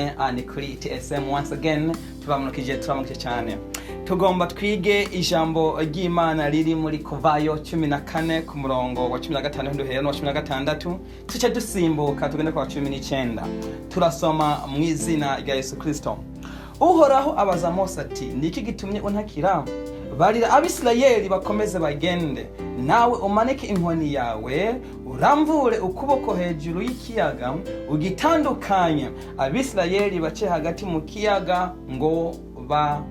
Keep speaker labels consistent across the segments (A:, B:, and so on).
A: Namwe ni kuri TSM once again. Turamukije, turamukije cyane. Tugomba twige ijambo ry'Imana riri muri Kuvayo 14 ku murongo wa 15, duhera n'uwa 16, tuce dusimbuka tugende kwa 19. Turasoma mu izina rya Yesu Kristo. Uhoraho abaza Mose ati: "Ni iki gitumye untakira? Barira Abisirayeli bakomeze bagende. Nawe umanike inkoni yawe, uramvure ukuboko hejuru y'ikiyaga, ugitandukanye, Abisirayeli bace hagati mu kiyaga ngo ba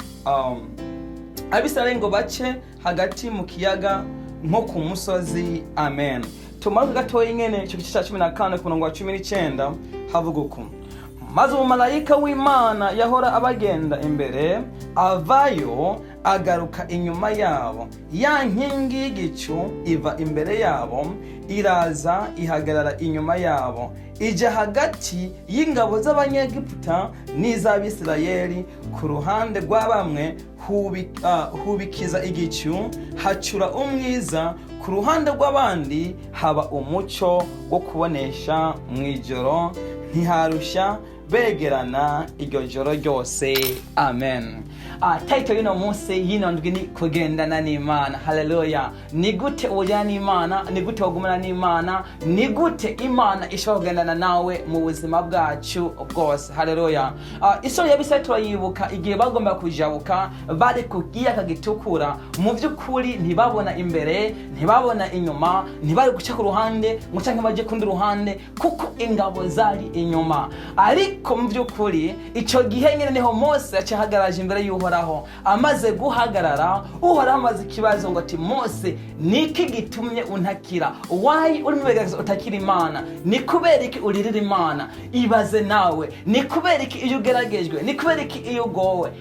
A: Abisirayeli ngo bace hagati mu kiyaga nko ku musozi." Amen. Tumaruke gatoya nyene icyo gice cya 14 ku murongo wa 19, havuga uku: "Maze umumalayika w'Imana yahora abagenda imbere avayo, agaruka inyuma yabo. Ya nkingi y'igicu iva imbere yabo, iraza ihagarara inyuma yabo, ijya hagati y'ingabo z'Abanyegiputa n'iz'Abisirayeli. Ku ruhande rwa bamwe hubikiza igicu, hacura umwiza; ku ruhande rw'abandi haba umucyo wo kubonesha mu ijoro. Ntiharusha begerana iryo joro ryose." Amen. Title y'uno munsi, y'ino ndwi, ni kugendana n'Imana. Haleluya! Ni gute ujyana n'Imana? Ni gute wagumana n'Imana? Ni gute Imana ishobora kugendana nawe mu buzima bwacu bwose? Haleluya! Isoro y'Abisirayeli turayibuka igihe bagomba kujabuka bari ku kiyaga gitukura. Mu by'ukuri ntibabona imbere, ntibabona inyuma, ntibari guca ku ruhande ngo canke baje kundi ruhande, kuko ingabo zari inyuma. Ariko mu by'ukuri icyo gihe nyine niho Mose yaciye ahagaraje imbere y'Uhoraho. Amaze guhagarara, Uhoraho amaze ikibazo ngo ati: "Mose, niki gitumye untakira? Why uri mu bigaragaza utakira Imana? Ni kubera iki uririra Imana?" Ibaze nawe, ni kubera iki iyo ugeragejwe, ni kubera iki iyo ugowe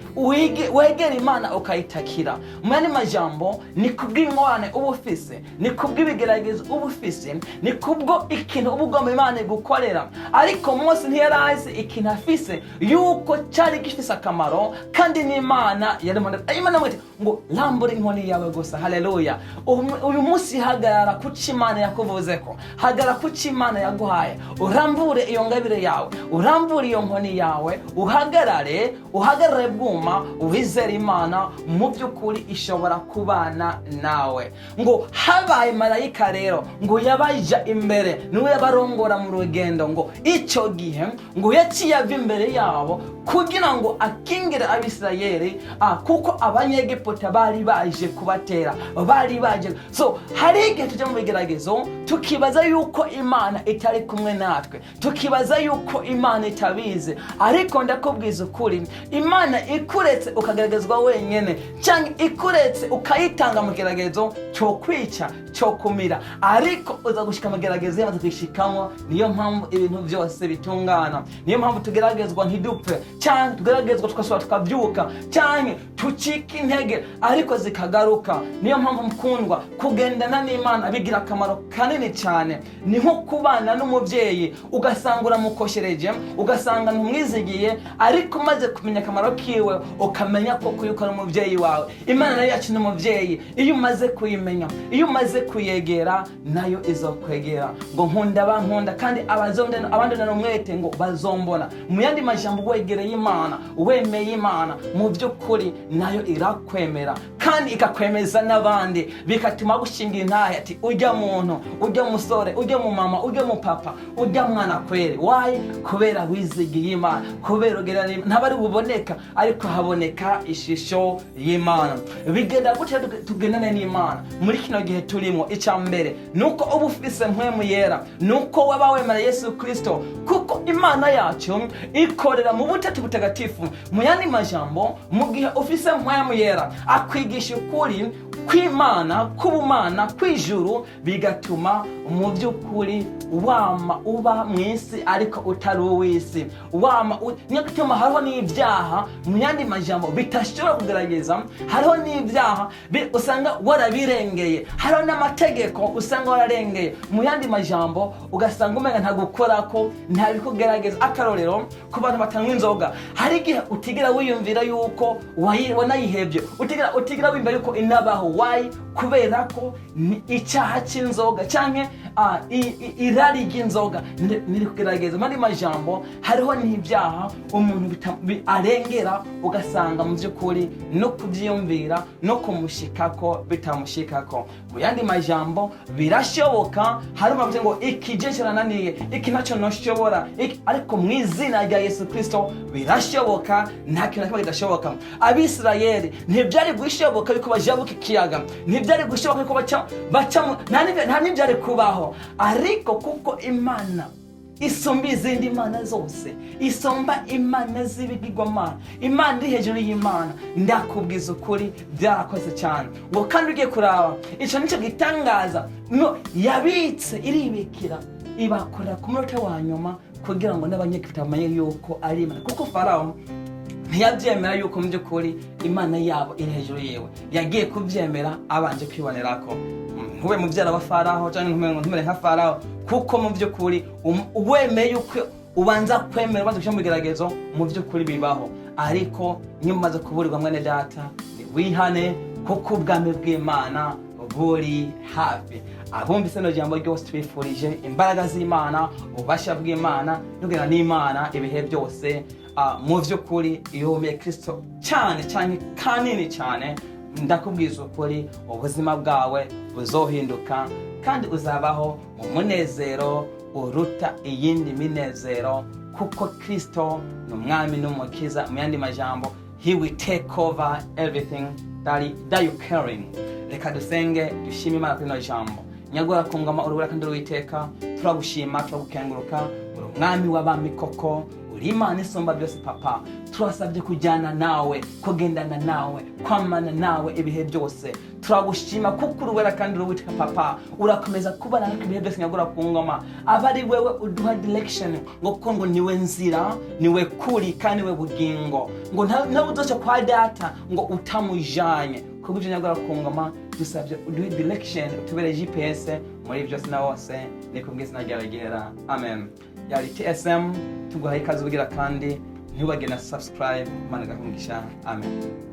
A: wegera Imana ukayitakira? Mu yandi majambo, ni kubw'ingorane uba ufise, ni kubw'ibigeragezo uba ufise, ni kubwo ikintu uba ugomba Imana igukorera. Ariko Mose ntiyari azi ikintu afise yuko cyari gifise akamaro, kandi n'Imana yari mu Imana imubwira ngo: "Rambura inkoni yawe gusa." Haleluya! Uyu munsi hagarara kuco Imana yakuvuzeko, hagarara kuco Imana yaguhaye, urambure iyo ngabire yawe, urambure iyo nkoni yawe, uhagarare, uhagarare bwuma, wizere Imana. Mu by'ukuri ishobora kubana nawe. Ngo habaye marayika rero ngo yabaja imbere, niwe yabarongora mu rugendo. Ngo icyo gihe ngo yaciye ava imbere yabo kugira ngo akingire Abisirayeli, kuko Abanyegiputa bari baje kubatera, bari baje. So hari igihe tujya mu bigeragezo tukibaza yuko Imana itari kumwe natwe, tukibaza yuko Imana itabizi. Ariko ndakubwiza ukuri, Imana ikuretse ukageragezwa wenyine, cyangwa ikuretse ukayitanga mu geragezo, cyo kwica, cyo kumira. Ariko uza gushika mu geragezo yamaze kwishikamo. Niyo mpamvu ibintu byose bitungana, niyo mpamvu tugeragezwa ntidupfe, cyangwa tugeragezwa tugasubira tukabyuka, cyangwa tucika intege ariko zikagaruka. Niyo mpamvu, mukundwa, kugendana n'Imana bigira akamaro kanini cyane. Ni nko kubana n'umubyeyi, ugasanga uramukoshereje, ugasanga ntumwizigiye, ariko umaze kumenya akamaro kiwe, ukamenya koko yuko ari umubyeyi wawe. Imana nayo yacu ni umubyeyi. Iyo umaze kuyimenya, iyo umaze kuyegera, nayo izokwegera. Ngo: "Nkunda abankunda, kandi abandonana umwete ngo bazombona." Mu yandi majambo, wegereye Imana, wemeye Imana, mu by'ukuri nayo irakwemera kandi ikakwemeza n'abandi, bigatuma gushinga intahe ati: "Ujya muntu, ujya musore, ujya mu mama, ujya mu papa, ujya mwana kwere." Why? Kubera wizigiye Imana, kubera ugera n'Imana. Ntabwo ari buboneka, ariko haboneka ishusho y'Imana. Bigenda gutya tugendane n'Imana muri kino gihe turimo? Icya mbere ni uko uba ufise Mpwemu Yera, ni uko waba wemera Yesu Kirisito, kuko Imana yacu ikorera mu butatu butagatifu. Mu yandi majambo, mu gihe ufise Mpwemu Yera, akwigisha ukuri kw'Imana, k'ubumana, kw'ijuru, bigatuma mu by'ukuri wama uba mu isi ariko utari uw'isi. Wama niyo gituma hariho n'ibyaha, mu yandi majambo, bitashobora kugerageza. Hariho n'ibyaha usanga warabirengeye, hariho n'amategeko usanga wararengeye. Mu yandi majambo, ugasanga umenga ntagukorako, ntabikugerageza. Akarorero, ku bantu batanywa inzoga, hari igihe utigera wiyumvira yuko yuko wanayihebye, utigera wiyumvira yuko inabaho. Why? Kubera ko ni icyaha cy'inzoga canke irari ry'inzoga niri kugerageza. Mu yandi majambo, hariho n'ibyaha umuntu arengera, ugasanga mu by'ukuri no kubyiyumvira no kumushikako bitamushikako. Mu yandi majambo, birashoboka. Hari umuntu avuze ngo iki je kirananiye, iki ntacyo noshobora ariko mu izina rya Yesu Kristo birashoboka. Nta kintu na kimwe kidashoboka. Abisirayeli ntibyari gushoboka yuko bajabuka ikiyaga, ntibyari gushoboka yuko baca nta n'ibyari kubaho. Ariko kuko Imana isumba izindi mana zose, isumba imana z'ibigirwamana, Imana iri hejuru y'Imana, ndakubwiza ukuri, byarakoze cyane. Ngo kandi ugiye kuraba, icyo nicyo gitangaza. No yabitse, iribikira, ibakora ku munota wa nyuma kugira ngo n'Abanyegiputa bamenye yuko ari Imana, kuko Farawo ntiyabyemera yuko mu by'ukuri Imana yabo iri hejuru yiwe. Yagiye kubyemera abanje kwibonerako. Ntube mubyara wa Faraho cyangwa ntumere nka Faraho, kuko mu by'ukuri wemeye yuko ubanza kwemera, ubanza gushyira mu bigeragezo, mu by'ukuri bibaho. Ariko niyo umaze kuburirwa, mwene data, wihane, kuko ubwami bw'Imana buri hafi. Abumvise rino jambo ryose, tubifurije imbaraga z'Imana, ububasha bw'Imana, tugenda n'Imana ibihe byose. Mu by'ukuri iyo wemeye Kristo cyane cyane, kanini cyane, ndakubwiza ukuri, ubuzima bwawe buzohinduka kandi uzabaho mu munezero uruta iyindi minezero, kuko Kristo ni Umwami n'Umukiza. Mu yandi majambo, he will take over everything that you carrying. Reka dusenge, dushime Imana kuri rino jambo. Nyagora ku ngoma, urubura kandi Uwiteka, turagushima, turagukenguruka. Uri Umwami w'abami koko, uri Imana isumba byose. Papa, turasabye kujyana nawe, kugendana nawe, kwamana nawe ibihe byose. Turagushima kuko uruwera kandi Uwiteka. Papa, urakomeza kubana natwe ibihe byose. Nyagora ku ngoma, aba ari wewe uduha direction, ngo kuko ngo niwe nzira, niwe kuri kandi niwe bugingo, ngo ntawe uzoca kwa Data ngo utamujanye. Kubw'ibyo, nyagora ku ngoma, dusabye uduhe direction, utubere GPS muri byose na hose. Ni kubw'izina ryawe ryera, amen. Yari TSM, tuguhaye ikaze ubugira kandi. Ntibagire na subscribe. Imana igaha umugisha, amen.